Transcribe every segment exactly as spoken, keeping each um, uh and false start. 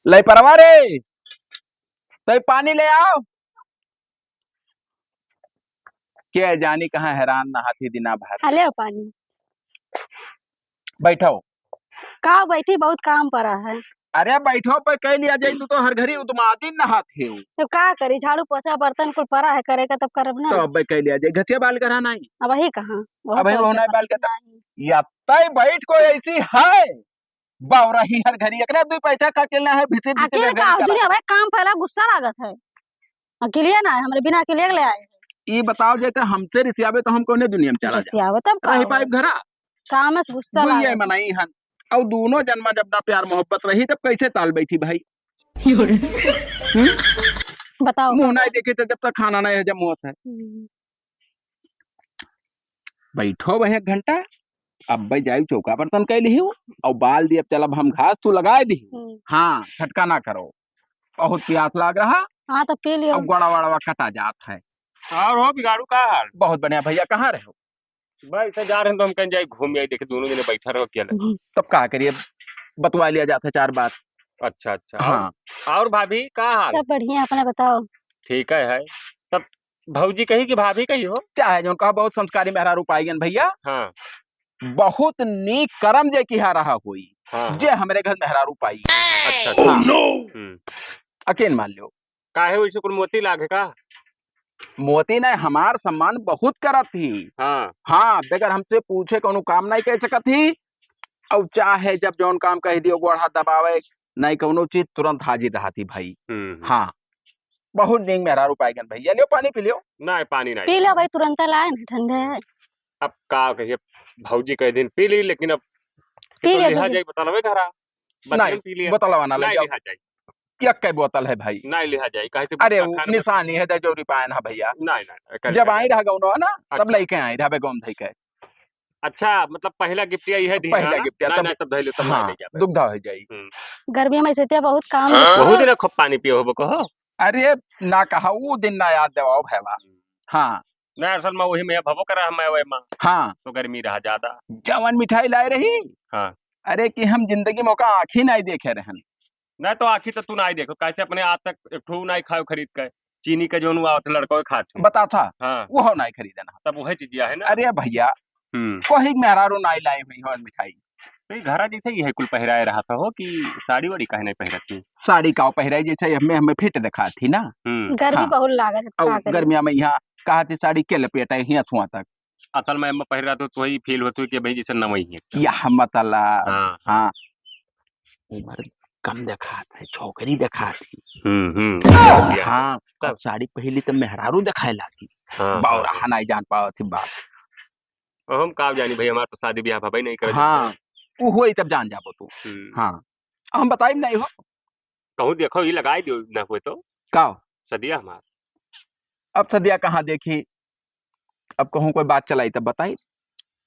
लइपरवा रे, तई पानी ले आओ। के जानी कहाँ हैरान नहात ही दिना भर। आ ले पानी। बैठो। का बैठी, बहुत काम परा है। अरे बैठो पे कह लिया जाई, तू तो हर घड़ी उदमादिन नहात ही। तो का करी, झाड़ू पोछा बर्तन कुल परा है करे का, तब करब ना। तो अब कह लिया जाई, घटिया बाल करा नहीं। अब वही कहाँ, वह अब वही तो वह नहीं बाल करता। नहीं। या तय बैठ को ऐसी है, बावरा ही हर घड़ी एकरा दुई पैसा काटेला है, भिसिर भिसिर अकेले का का घड़ी दुनिया करा। भाई काम पहला गुस्सा लागत है। अकेले ना है, हमरे बिना अकेले ले आए। ई बताओ जे का हमसे रिसियावे तो हम कौने दुनिया में चला जाए? रिसियावे तब का रही हो? पाइप घरा। काम से गुस्सा दुइये लागत है। मनाई हन। और दोनों जन्मा जब ना प्यार मोहब्बत रही तब कैसे ताल बैठी भाई? बताओ। मुँह नहीं देखे तो जब तक खाना नहीं हजम होत है। हम्म। बैठो वह एक घंटा, अब भाई जाई चौका बर्तन कह लिही और बाल दिए, अब चलब हम घास तू लगाए दिही। हम्म। हाँ, छटका ना करो, बहुत प्यास लाग रहा। हाँ, तो पी लियो। अब गोड़ा वड़वा कटा जात है। और हो बिगाड़ू का हाल? बहुत बढ़िया भैया, कहाँ रहे हो? भाई से जा रहे हैं तो हम कहीं जाई घूम आई, देखे दोनों जने बैठा रहो अकेले। हम्म। तब का करिए, बतवा लिया जाता है चार बात। अच्छा, अच्छा। हाँ। और, और भाभी का हाल? सब बढ़िया, अपने बताओ। ठीक है, है। तब भौजी कही कि भाभी कही हो? चाहे जौन कहा, बहुत संस्कारी मेहरारू पाइयन भैया। हाँ। बहुत नीक करम जे किहा रहा होई, हाँ, जे हाँ। हमरे घर मेहरारू पाई। अच्छा, अच्छा। हाँ। हम्म। अकेन मान लियो। काहे वैसे कुल मोती लागे का? मोती नहीं, हमार सम्मान बहुत करत ही। हाँ। हाँ, बगैर हमसे पूछे कौनो काम नहीं कर सकत ही। और चाहे जब जौन काम कह दियो, गोड़ा दबावे, नहीं कौनो चीज, तुरंत हाजिर रहत ही भाई। हम्म, हम्म। हाँ, बहुत नीक मेहरारू पाइगन भैया। लियो पानी पी लियो। नहीं, पानी नहीं। पी लो भाई, तुरंत लाए ना, ठंडे है। अब का कहिए, भौजी कह दिन पी ली, लेकिन अब पी तो ले लिहा भाई। जाई बोतलवे धरा। बतियन नहीं, पी लिया। बोतलवा ना ले नहीं जाओ। लिहा जाई। एक के बोतल है भाई। नहीं लिहा जाई, काहे से अरे, गुस्सा वो खान में निशानी है, दे जौरी पायन है भैया। नहीं, नहीं, कर जब लिहा आई जाई। रह गौनो ना, तब अच्छा। लेके आई रह बेगौन धई के। अच्छा, मतलब पहला गिफ्ट यही है, दी पहला ना? गिफ्ट, नहीं, तब नहीं, तब धइले, तब हाँ, नहीं ले जाबे। दुग्धा हो जाई। हम्म। गर्मी में से ते बहुत काम है। बहुत दिन खूब पानी पियो होबो कहो। अरे, ना कहा, वो दिन ना याद देवाओ भैया। हम्म। हाँ। नहीं, असल में वही में भवो करा, मैं वही में। हाँ। तो गर्मी रहा ज्यादा। जवन मिठाई लाए रही। हाँ। अरे, कि हम जिंदगी में ओका आँखी नहीं देखे रहन। नहीं तो आँखी तो तू नहीं देखो, कैसे अपने आज तक एक ठो नहीं खाओ खरीद के, चीनी के जोन हुआ होते लड़कों खात थे। बता था, हाँ। वो नहीं खरीदना। तब वही चीजिया है ना। अरे भैया, हम्म। कोई मेहरारू नहीं लाई हुई हो मिठाई। तो ये घरा जैसे ही है, कुल पहराए रहा था हो कि साड़ी वाड़ी काहे नहीं पहरत थी? साड़ी का पहराई जैसे हमें, हमें फिट दिखा थी ना। हम्म। गर्मी हाँ। बहुत लागत है, और का करी? गर्मिया में यहाँ कहा थी साड़ी के लपेट है, यहाँ छुआ तक। असल में हम पहरा तो, तो ही फील होती कि भाई जैसे नवई है। या हम बताला। हाँ। हाँ। उम्र कम देखात है, छोकरी देखात है। हम्म, हम्म। हाँ, तब? अब साड़ी पहली तो मेहरारू देखाए लागी। हाँ, बावरा हाँ, हाँ। हनाई जान पावत ही बाप। अब हम का जानी भाई, हमार तो शादी ब्याह भबई नहीं करे हाँ, जाता है। उ होई तब जान जाबो तू। हम्म। हाँ, हम बताइब नहीं हो। कहूँ देखो, ये लगाई दियो ना हुए तो। का? सदिया हमार। अब सदिया कहाँ देखी? अब कहूँ कोई बात चलाई तब बताई।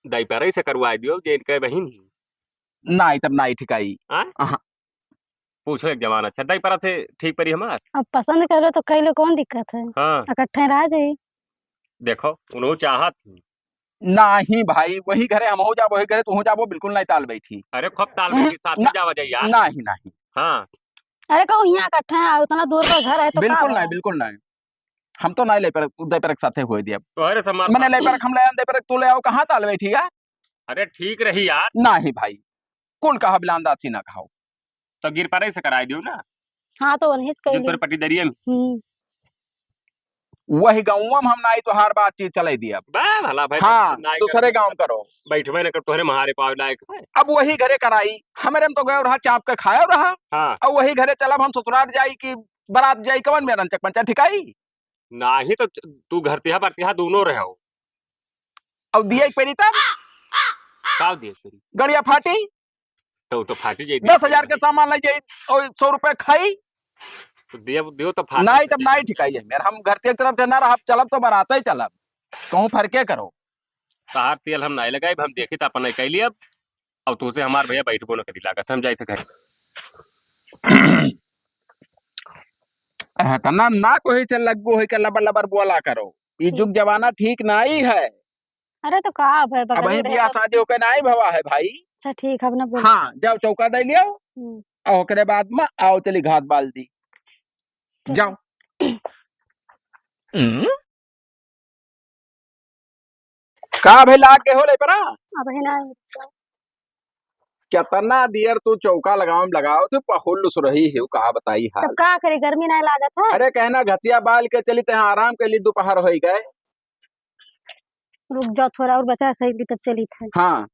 दाई पर से करवाई दियो, जे इनके बहिन ही। नाई, तब नाई ठिकाई। हाँ? अहाँ। पूछो एक जमाना, अच्छा, दाई पर से ठीक परी हमार। अब पसंद करो तो कई लो, कौन दिक्कत है? हाँ। इकट्ठे रह जाई। देखो, उन्हों चाहत ही। नाही भाई, वही घरे हमहू जाबो, वही घरे तूहू जाबो, बिल्कुल नहीं ताल बैठी। अरे खूब ताल हम्म, बैठी, साथ में ना, जावा जाई यार। नाही, नाही। हाँ। अरे कहूँ यहाँ इकट्ठे हैं, उतना दूर का घर है तो का बिल्कुल हुआ? नहीं, बिल्कुल नहीं। हम तो नहीं ले पर, उदय पर एक साथे हुए दिया। तो अरे सब मार मने साथ ले पर में। हम ले आन दे पर तू ले आओ, कहाँ ताल बैठी है? अरे ठीक रही यार। नाही भाई, कुल कहा बिलांदा सी ना खाओ। तो गिर परे से कराई दियो ना। हाँ, तो उन्हीं से कह जो लियो। तोरे पटीदरिया में। हम्म। वही गाँव में हम नाई तोहार बातचीत चले दिया। बा भला भाई, हाँ, नाई दूसरे कर। गाँव में करो। बैठबे न कर, तोहरे महारे पावे लायक है। अब वही घरे कराई, हमरे में तो गए रहा, चाप के खाए रहा। हाँ। अब वही घरे चलब हम ससुराल जाई कि बारात जाई, कवन में रंचक पंचक ठिकाई? नाही तो तू घर तिहा बार तिहा दोनों रहो। अब दिए एक पेरी तब? का दिए एक पेरी? गड़िया फाटी? तो, तो फाटी जाई, दस हजार के सामान ले जाई और सौ रुपये खाई। तो दियो, दियो तो फाटी। नाही, तब नाही ठिकाई है मेरा। हम घर के तरफ से ना रहा, चलब तो बराते ही चलब। कहूँ फर्के करो। तहार तेल हम नाही लगाई, हम देखी तो अपन नहीं कैली अब। अब तुझसे हमार भैया बैठबो न करी लागत, हम जाए थे घर। हाँ, तो ना, ना कोई से लगो है के लबर लबर बोला करो। ये हम्म। जुग जमाना ठीक नाही है। अरे तो का भाई, अब बगल ही में बियाह रहता शादी होके नाही भवा है भाई। अच्छा ठीक है, अब ना बोल। हाँ, जाओ चौका दे लियो। हम्म। और ओकरे बाद में आओ चली घास बाल दी। चलो। जाओ। हम्म? का भाई लाग के हो ले परा? अब है ना। केतना दियर तू चौका लगावम लगावत है, पहुल सुरही है, का बताई हाल। तब का करे, गर्मी नाहीं लागत है? अरे कहना घसिया बाल के चली ते आराम के लिए दोपहर होई गए। रुक जाओ थोड़ा और बचा सही तब चली थे। हाँ,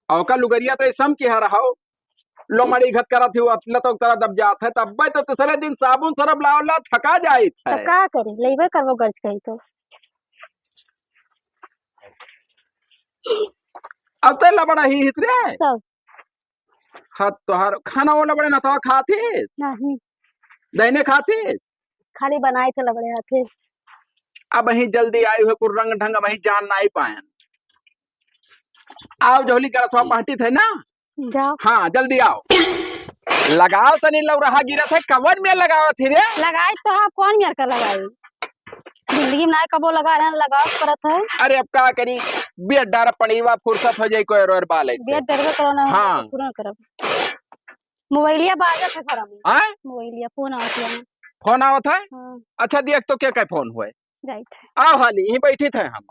और का लुगरिया तो सम की हर हाओ, लोमड़ी घत करत हो, लतक तरह दब जात है, तब तो तीसरे दिन साबुन सरफ लाओ ला थका जाइत है। तो का करे, लेबे करबो गर्ज कही तो। अब ते लबड़ा ही हिस रे। तब। हाँ, तोहार खाना वाला बड़े ना तो खाते। नहीं। दहिने खाते। खाली बनाए थे लबड़े हाथे। अब ही जल्दी आई हुए, कुछ रंग ढंग वही जान नहीं पाए। आओ जोहली गड़सवा पहटी थे ना। जाओ। हाँ, जल्दी आओ। लगाओ तनी लौरहा गिरत है, कवन में लगावत ही रे? लगाई तो हाँ, कौन मेर का लगाई? जिंदगी में ना कबो लगा रहन, लगाओ करत है। अरे अब का करी, बेड डार पड़ीवा, फुर्सत हो जाई कोई रोर बाले से। बेड डरबे करो ना, हाँ। पूरा करब। मोबाइलिया बाजत है घर में। आय? मोबाइलिया, फोन आवत है। फोन आवत है? हाँ। अच्छा, देख तो के के फोन हुए। जाइत है। आओ हाली, यहीं बैठी थे हम।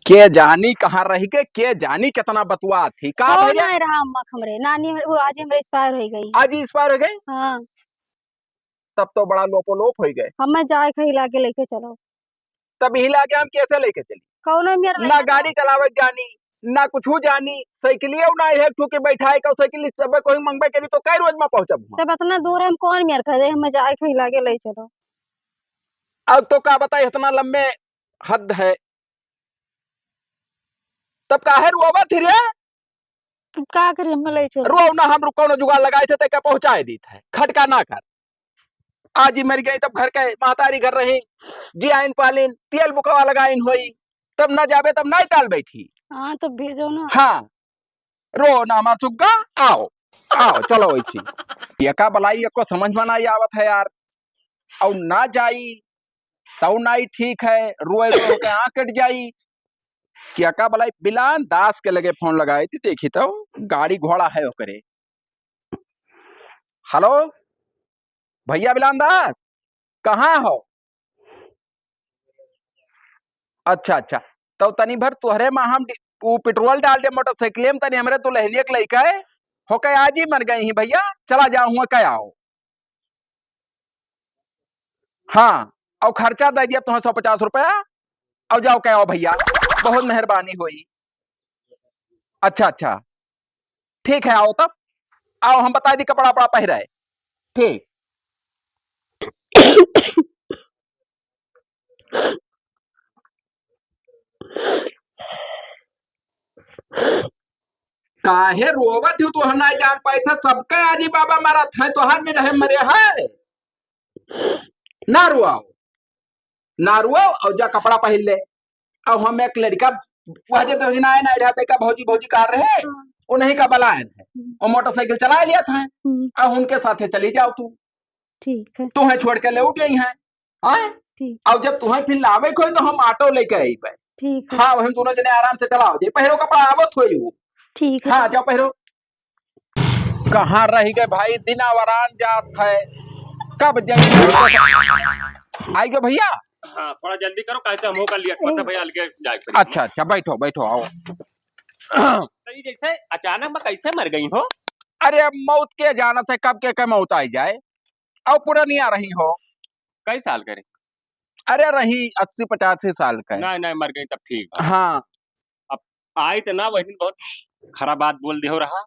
के जानी कहाँ रह गए, के जानी कितना बतुआ थी। का फोन भैया? आए रहा अम्मा के हमरे, नानी हमरे, वो आज ही हमरे expire हो गई। आज ही expire हो गई? हाँ। तब तो बड़ा लोपो लोप हो गए। हमें जाए के हिला के लेके चलो। तब हिला के हम कैसे लेके चली? कौनो मेर ना लेके गाड़ी चलावे जानी, ना कुछ जानी, साइकिलियो ना है, ठुके बैठाए का साइकिल सब कोई मंगबे करी तो कै रोज में पहुंचब हुआं? तब इतना दूर हम कौन मेर खरीदे, हमें जाए के हिला के ले चलो। अब तो का बताई, इतना लम्बे हद है। तब काहे रोवत ही रे? तब का करी, हमें ले चलो। रो ना, हम रुको ना, जुगाड़ लगाए थे, ते का पहुंचाए दी थे, खटका ना कर। आज ही मर गई, तब घर के महतारी घर रही, जियाइन पालिन, तेल बुकवा लगाइन होई, तब ना जाबे, तब ना ताल बैठी। हाँ, तो भेजो ना। हाँ, रो ना हमार सुग्गा, आओ, आओ, चलो वैसी। ये का बलाई, ये को समझ में नहीं आवत है यार। और ना जाई, तौ नाई ठीक है, रोए रोए के आँख कट जाई। क्या का बलाई, बिलान दास के लगे फोन लगाई थी, देखी तो गाड़ी घोड़ा है ओकरे। हेलो, भैया बिलान दास, कहाँ हो? अच्छा, अच्छा, तो तनी भर तोहरे में हम डि-, ऊ पेट्रोल डाल दे मोटरसाइकिल में, तनी हमरे दुल्हनिया के लइका है, होके आज ही मर गई ही भैया, चला जाओ हुआ के आओ। हाँ, और खर्चा दे दिया तुम्हें सौ पचास रुपया, और जाओ के आओ भैया, बहुत मेहरबानी होई। अच्छा, अच्छा, ठीक है, आओ तब, आओ हम बता दी कपड़ा वपड़ा पहिरे, ठीक। काहे रोवत हो? तोहर नाई जान पाए थे, सबका आजी बाबा मरत है, तोहर में रहे मरे है। ना रोआओ, ना रोआओ, और जा कपड़ा पहिर ले। अब हम एक लड़का, वह जे तो ना आए, ना रहा, का भौजी, भौजी कह रहे, हाँ। उन्हीं का बलायन है, हम्म। और मोटरसाइकिल चला लिया था, हम्म। अब उनके साथे चली जाओ तू। ठीक है। तुम्हें छोड़ के ले उठ गई हैं, हाँ? ठीक। और जब तुम्हें फिर लावे को है तो हम ऑटो लेके आई पे। ठीक है। हाँ, वही दोनों जने आराम से चलाओ, जे पहिरो कपड़ा आवत होई हो। ठीक है। हाँ, जाओ पहिरो। कहाँ रह गए भाई, दिना वरान जात है, कब जाइए? आई गए भैया? हाँ, थोड़ा जल्दी करो, कैसे हम कर लिया, छोटे भैया अलगे जाए फिर। अच्छा, अच्छा, बैठो, बैठो, आओ। तो ये जैसे अचानक में कैसे मर गई हो? अरे, अब मौत के जानत है, कब के, के मौत आई जाए। और पुरनिया रही हो। कई साल करे? अरे रही अस्सी पचासी साल का है। नहीं, नहीं, मर गई तब ठीक बा। हाँ। अब आई तो ना, वही दिन बहुत खराब बात बोल दे हो रहा,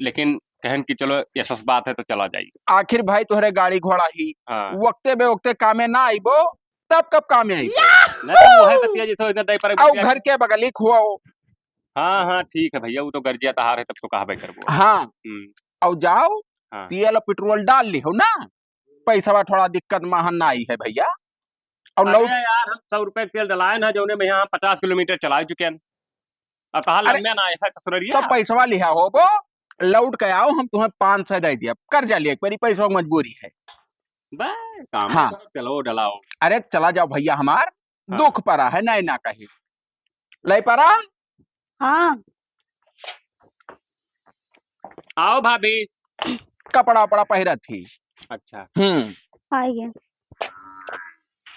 लेकिन कहन कि चलो ये सब बात है तो चला जाइए। आखिर भाई तोहरे गाड़ी घोड़ा ही हाँ। वक्ते बे वक्ते कामे ना आइबो, तब कब कामे आइबो? नहीं तो वो है बतिया जैसे इधर दाई पर और घर के बगली खुआओ। हाँ, हाँ, ठीक है भैया, वो तो गर्जिया तहार है, तब तो कहबे करबो। हाँ। हम्म। और जाओ, हाँ। तेल और पेट्रोल डाल ली हो ना, पैसवा थोड़ा दिक्कत महन ना आई है भैया। और अरे लौट यार, हम सौ रुपए के तेल डलाए ना, जौने में यहाँ पचास किलोमीटर चला चुके हैं। अब कहाँ अरे, लम्बे ना आए है ससुररिया। तो पैसवा लिहा हो वो, लौट के आओ, हम तुम्हें पाँच सौ दे दिया, कर्जा लिए, एक बारी पैसवा मजबूरी है। बस, काम हाँ। करो, चलो डलाओ। अरे चला जाओ भैया, हमार हाँ। दुख परा है, नहीं ना कही। ले परा? हाँ। आओ भाभी। कपड़ा उपड़ा पहिरत ही। अच्छा। हम्म। आइए।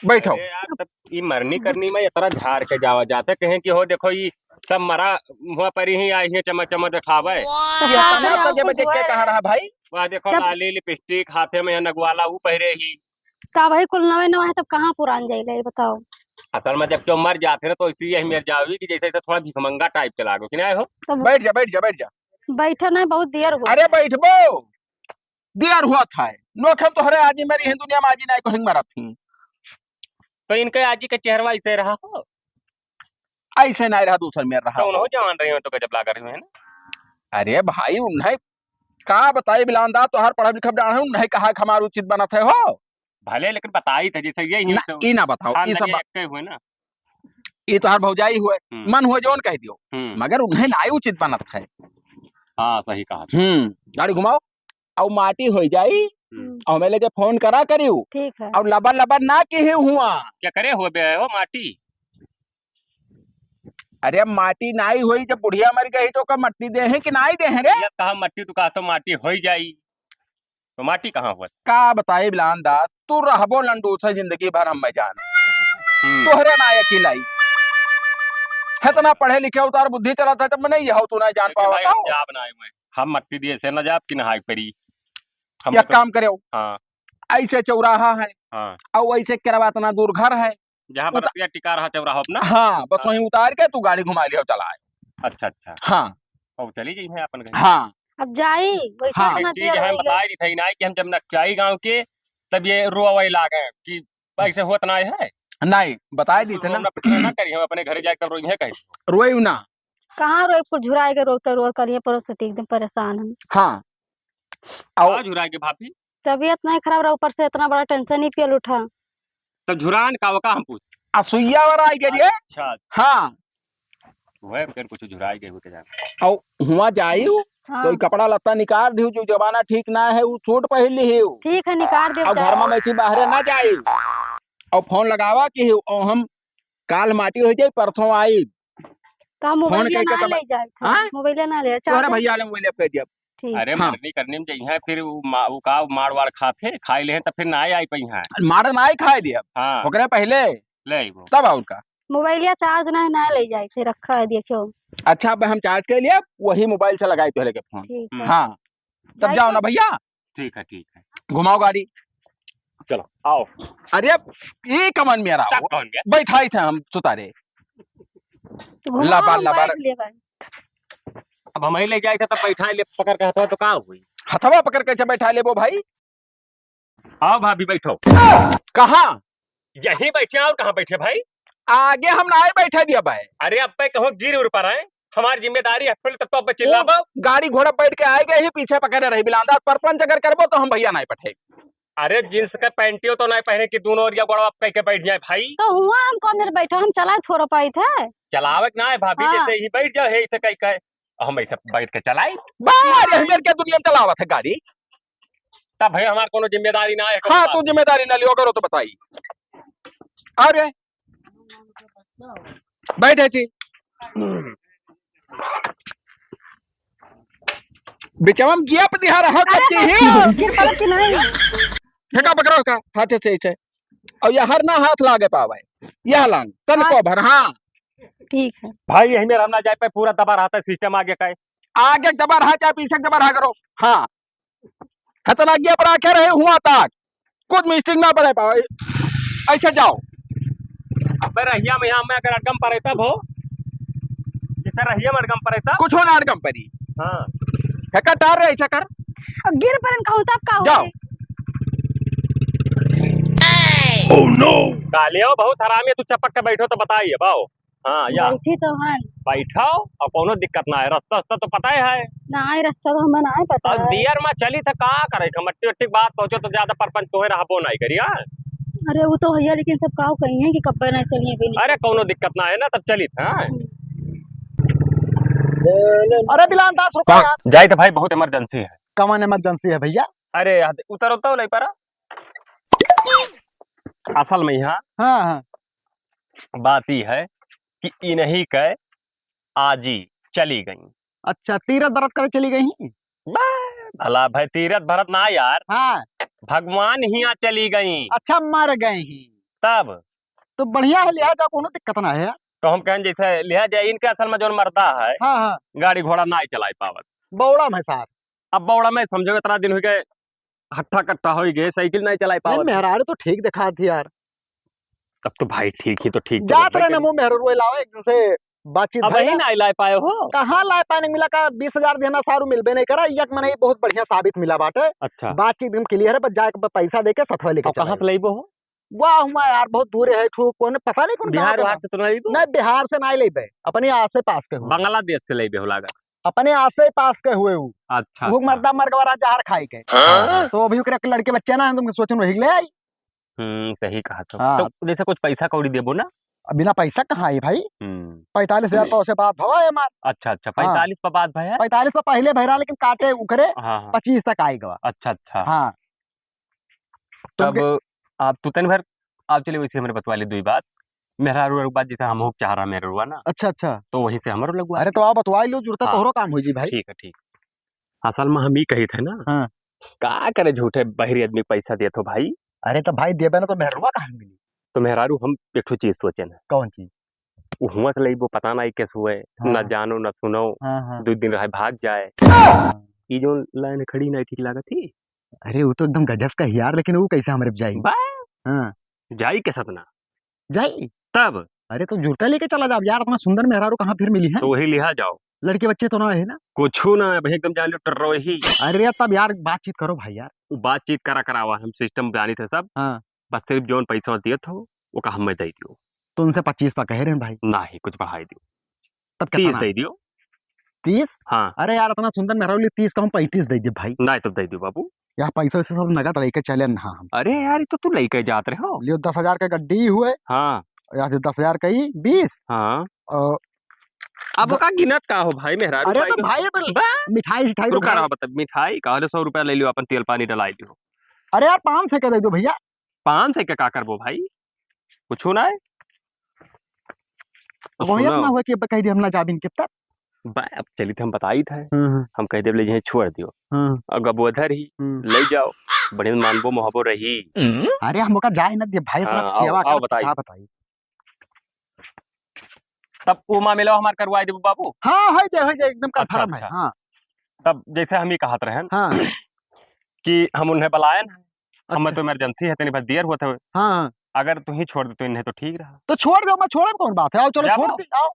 बैठो। अरे यार, तब ई मरनी करनी में इतना झाड़ के जावा, जाते कहें कि हो देखो ई सब मरा हुआ परी ही आई है, चमक चमक दिखावे। तो ये का अपना करें, तो जब कुछ देख के हुआ कहा है। रहा भाई। वह देखो जब लाली लिपस्टिक हाथे में नगवाला ऊ पहिरे ही। का भाई कुल नवे नवे है तब कहाँ पुरान जाइले, ये बताओ। असल में जब क्यों मर जाते ना तो इसलिए यही मर जावे कि जैसे, जैसे थोड़ा भिखमंगा टाइप के लागो कि नहीं हो। तो बैठ जा, बैठ जा, बैठ जा। बैठे नहीं, बहुत देर हुआ। अरे बैठबो, देर हुआ था। नोखे तोहरे आजी मेरी हिंदू दुनिया में आजी नहीं को हिंग मारत थी। तो इनके आजी का चेहरवा ऐसे रहा हो? ऐसे नहीं रहा, दूसर में रहा तो उन्हों हो। जवान रही हो तो गजब लाग रही हो, है ना? अरे भाई, उन्हें का बताई बिलांदा, तोहार पढ़ब लिखब डाढ़ है, उन्हें कहा कि हमार उचित बनत है हो। भले, लेकिन बताई थे जैसे ये ही ना, से ई ना बताओ, खान ई सब लगे बा-, एक हुए ना। ई तोहार भौजाई हुए, हम्म। मन हुए जौन कह दियो, हम्म। मगर उन्हें ना उचित बनत है। हाँ, सही कहा। हम्म, गाड़ी घुमाओ, और माटी हो जाई, हम्म। और हमें लेके फोन करा करियो, ठीक है। और लबर लबर ना किहे हुआ। क्या करे हो बे हो माटी? अरे माटी नाई होई, जब बुढ़िया मर गई तो का मट्टी दे हैं कि नाई दे हैं रे? यार कहा मट्टी, तू कहा तो माटी होई जाई, तो माटी कहाँ हुआ? का बताई बिलान दास, तू रहबो लंडू से जिंदगी भर हम मैं जान। हम्म। तोहरे ना अकेलाई। इतना पढ़े लिखे उतार बुद्धि चला था, तब मैं नहीं हो, तू ना जान लेकिन पावा भाई, हम तो। जाब ना आए हुए। हम मट्टी दिए से ना जाब कि नहाए परी। हम एक तो काम करे, हाँ। ऐसे चौराहा है, हाँ। और ऐसे केरवा इतना दूर घर है, जहाँ पर उता- रतिया टिका रहा चौराहा अपना। हाँ, बस हाँ। वहीं उतार के तू गाड़ी घुमा लियो, चला आए। अच्छा, अच्छा। हाँ। और चली गई है अपन घर। हाँ। अब जाई, वैसे हाँ। तो एक ना चीज देर है, हो गई। बताई दी थी ना कि हम जब नक्चाई गाँव के, तब ये रोवे लागे कि ऐसे होत ना है। नहीं, बताई दी थी ना। ना, ना करी, हम अपने घरे जाके तब रोई है कहीं। रोई ना। कहाँ रोई, कुल झुराए के रोते रोते करिए पड़ोस से एकदम परेशान हम। हाँ। आओ। का झुराए के भाभी? तबीयत नहीं खराब रहा, ऊपर से इतना बड़ा टेंशन ही पियल उठा। तब झुरान का वका हम पूछ। आ सुइया वाला आई गया रे। अच्छा। हाँ। वह फिर कुछ झुराए गए होते जान। और हुआ जाई हूँ, हाँ। तो ई कपड़ा लत्ता निकाल दियो, जो जमाना ठीक ना है, वो सूट पहन ली हो। ठीक है, निकाल दियो, और घर में जाओ। बैठी बाहरे ना जाई। और फोन लगावा कि हो, और हम काल माटी हो जाई, परसों आई। का फोन मोबाइलिया करके ना तब ले जाए थे? हाँ? मोबाइलिया ना ले, तोहरे चार्जर भैया ले मोबाइल पे दिया। ठीक। अरे हाँ। मरनी करनी में जइहे, फिर उ मा-, उ का मार वार खाथे, खाई लेहे, तब फिर ना आई पइहे। मार ना आई खाए दिया। हाँ। ओकरे पहले ले आइबो। तब और का? मोबाइलिया चार्ज ना, ना ले जाए थे, रखा है, देखियो। अच्छा, अब हम चार्ज कर लिया, वही मोबाइल से लगाई तोहरे के फोन। ठीक है। हम्म। हाँ। तब जाओ ना भैया। ठीक है, ठीक है। घुमाओ गाड़ी। चलो, आओ। अरे, ये कमन में रहा तब हो? कौन गया? बैठाई थे हम सुतारे। घुमाओ, लबार, हम लबार। बैठ लिए भाई। अब हम ही ले जाए थे, तब बैठाई ले पकड़ के हथवा तो का हुई? हथवा पकड़ के कैसे बैठा लेबो भाई? आओ भाभी, बैठो। कहाँ? यहीं बैठे, और कहाँ बैठे भाई? आगे हम ना बैठे दिया भाई। अरे, अब पे कहो गिर उर पर है, हमार जिम्मेदारी है फुल, तो अब चिल्लाबो। वो गाड़ी घोड़ा बैठ के आए गए ही पीछे पकड़े रही बिलांदा, परपंच अगर करबो तो हम भैया नहीं पठे। अरे, जींस के पैंटियो तो नहीं पहने कि दोनों ओरिया गोड़वा कह के बैठ जाए भाई। तो हुआ हम कौन देर बैठो, हम चलाए थोड़ा पाई थे। चलावे के ना है भाभी, हाँ। जैसे ही बैठ जाओ, यही से कह के हम ऐसे बैठ के चलाई। बाहर हमें क्या दुनिया में चलावत है गाड़ी? तब भाई हमार कोनो जिम्मेदारी ना है, कोनो हाँ, बात तू नहीं। जिम्मेदारी ना लियो करो तो बताई। अरे, बैठे छी। बिचवा में गिया पे दिहा रहा अरे, कच्ची ही। गिर पड़त कि नहीं? ठेका पकड़ो का, हाथ से, से। और ये हर ना हाथ लागे पावे। यह लांग, तन हाँ। को भर, हाँ। ठीक है। भाई, यही में हम ना जाए पे, पूरा दबा रहा था, सिस्टम आगे का है। आगे दबा रहा, चाहे पीछे दबा रहा करो। हाँ। हतना आगे पर आके रहे हुआ तक। कुछ मिस्टेक ना पड़े पावे। ऐसे जाओ। अबे रहिया में यहाँ मैं अगर अड़गम पड़े तब हो। जैसे रहिया में अड़गम पड़े तब। कुछ हो ना अड़गम पड़ी। हाँ। है का टार रहे, ऐसा कर। अब गिर परन कहूँ तब का जाओ। होई? Oh no! कालियो बहुत हरामी है, तू चपक के बैठो तो बताइए, बाओ। हाँ, या। बैठी तो हन। बैठो, और कोनो दिक्कत ना है, रास्ता, रास्ता तो पता ही है। ना है, रास्ता तो हमें ना है पता और है। दियर में चली था, का करे, मट्टी उट्टी के बात पहुँचो तो ज्यादा परपंच तोहे रहबो नहीं करी, हाँ? अरे, वो तो भैया, लेकिन सब काव कही है कि कब्बे ना चलिए भी नहीं। अरे, कोनो दिक्कत ना है ना, तब चली था, हाँ? हम्म। अरे, बिलान दास, रुको यार। जाए तो भाई, बहुत इमरजेंसी है। कौन इमरजेंसी है भैया? अरे, यार, उतरो तो नहीं परा। असल में यहाँ हाँ, हाँ। बात ई है कि इन्हीं के आजी चली गई। अच्छा, तीरथ बरत करे चली गई? बा, भला भाई तीरथ भरत ना यार। हाँ। भगवान हियाँ चली गई। अच्छा, मर गई ही। तब? तो बढ़िया है, लिहा जाओ, कोनो दिक्कत ना है। तो हम कहन जैसे लिहा जाए, इनके असल में जौन मर्दा है, हाँ, हाँ। गाड़ी घोड़ा ना ही चलाए पावत। बौड़ा में सार। अब बौड़ा में समझो, इतना दिन हो गए, हट्ठा कट्ठा हो गए, साइकिल नहीं चलाए नहीं, पावत। मेहरारू तो ठीक दिखात ही यार। तब तो भाई ठीक ही तो ठीक तो जात रहे ना, मुँह मेहरारू लावे, एक दिन से बातचीत अब भइल वही ना। ना लाए पाए हो? कहाँ लाए पाए, नहीं मिला का, बीस हजार देना सारू मिलबे नहीं करा, एक मने बहुत बढ़िया साबित मिला बाटे। अच्छा। बातचीत एकदम clear है, बस जाके प-, पैसा देके सठवा लेके अब चला कहाँ से जाए। लइबो हो? वाह, हुआ यार, बहुत दूर है, ठू, कौन, पता नहीं कौन गाँव बिहार के उहार ना। से तो ना लइबो? नहीं, बिहार से नहीं लेबे, अपने आसे पास के हुए। बांग्लादेश से लइबे हो लागत। अपने आसे पास के हुए उ। अच्छा, वो अच्छा। मर्दा मर गवा रहा जहर खाए के। हाँ? तो अभी ओकरे लड़के बच्चे ना हैं, तुमके सोचन वही ले आई। हम्म, सही कहा तो। हाँ। तो जैसे कुछ पैसा कौड़ी देबो ना? अब बिना पैसा कहाँ आई भाई? हम्म। पैंतालीस हजार ले। तो उसे बात भवा है हमार। अच्छा, अच्छा, हाँ। पैंतालीस पर बात भया है? पैंतालीस पर पहले भैरा, लेकिन काटे उकरे हाँ, हाँ। पच्चीस तक आई गवा। अच्छा, अच्छा। हाँ। तो तब उनके आप तू तन भर, आप चले वैसे हमरे बतवा ले दुई बात। मेहरारू वारू बात जैसे हम हो चाह रहा मेहरारू ना। अच्छा, अच्छा। तो वहीं से हमरो लगवा। अरे तो आप बतवा लो, जुड़ता हाँ। तोहरो काम हो जी भाई। ठीक है, ठीक। असल में हम ई कही थे ना। हाँ। का करे झूठे बहरी आदमी पैसा देत हो भाई? अरे तो भाई देबे ना तो मेहरुआ कहाँ मिली? तो मेहरारू हम एक ठो चीज सोचे ना। कौन चीज? उ हुआं से लइबो, पता नहीं कैसे हुए, हाँ। ना जानो ना सुनो, हाँ, हाँ। दो दिन रहे भाग जाए। हाँ। ई जो लाइन खड़ी नहीं ठीक लागत ही। अरे वो तो एकदम गजब का ही यार, लेकिन वो कैसे हमरे पे जाई? बा? हाँ। जाई के सपना? जाई। तब? अरे तो जुर्ता लेके चला जाओ यार, इतना सुंदर मेहरारू कहाँ फिर मिली है? तो वही लिहा जाओ। लड़के बच्चे तो ना है ना? कुछू ना है भाई, एकदम जान लो टर्रो ही। अरे तब यार बातचीत करो भाई यार। वो बातचीत करा करावा, हम system जानी थे सब। हाँ। बस सिर्फ जौन पैसा दिए थो, वो का हमें दे दियो। तो उनसे पच्चीस पा कहे रहे भाई। नहीं, कुछ बढ़ाई दियो। तब तीस कितना? दे दियो। तीस? हाँ। अरे यार, इतना सुंदर मेहरारू लिए तीस का हम पैंतीस दे दे भाई। नहीं, तब दे दियो बाबू। यार पैसा वैसा सब नगद लेके चले ना हम। अरे यार, ये तो तू लेके जात रहे हो। लियो दस हजार का गड्डी हुए। हाँ। या फिर दस हजार का ही बीस। हाँ। और अब द- ओका गिनत का हो भाई, मेहरारू अरे तो भाई, भाई, ये तो बा- मिठाई सिठाई तो रुका भाई। रहा, बता, मिठाई का ले, सौ रुपया ले लियो, अपन तेल पानी डलाई लियो। अरे यार, पाँच सौ का दे दो भैया। पाँच सौ के का करबो भाई, कुछो ना है। अब वही सुनो। ना हुआ कि अब कह दिया हम ना जाबिन के तब। बा-, अब चली थे हम बताई थे, हम्म, हम्म। हम कह देब ले जे छोड़ दियो। हम्म। अब गबोधर ही हम्म। ले जाओ, बढ़िया मानबो मोहबो रही। अरे हम ओका जाए ना दे भाई, अपना हाँ, आओ, सेवा आओ कर, बताई। का बताई? तब वो मामला हमार करवाई देबो बाबू। हाँ, है जे, है जे, एकदम अच्छा, confirm है, अच्छा। हाँ। तब जैसे हम ही कहत रहन हाँ। कि हम उन्हें बुलायन, हमें अच्छा। तो emergency है, तनी बस देर होत है। हाँ, हाँ। अगर तू ही छोड़ दे तो इन्हें तो ठीक रहा। तो छोड़ दो, मैं छोड़ब कौन बात है, आओ चलो जाबो। छोड़ दे, आओ।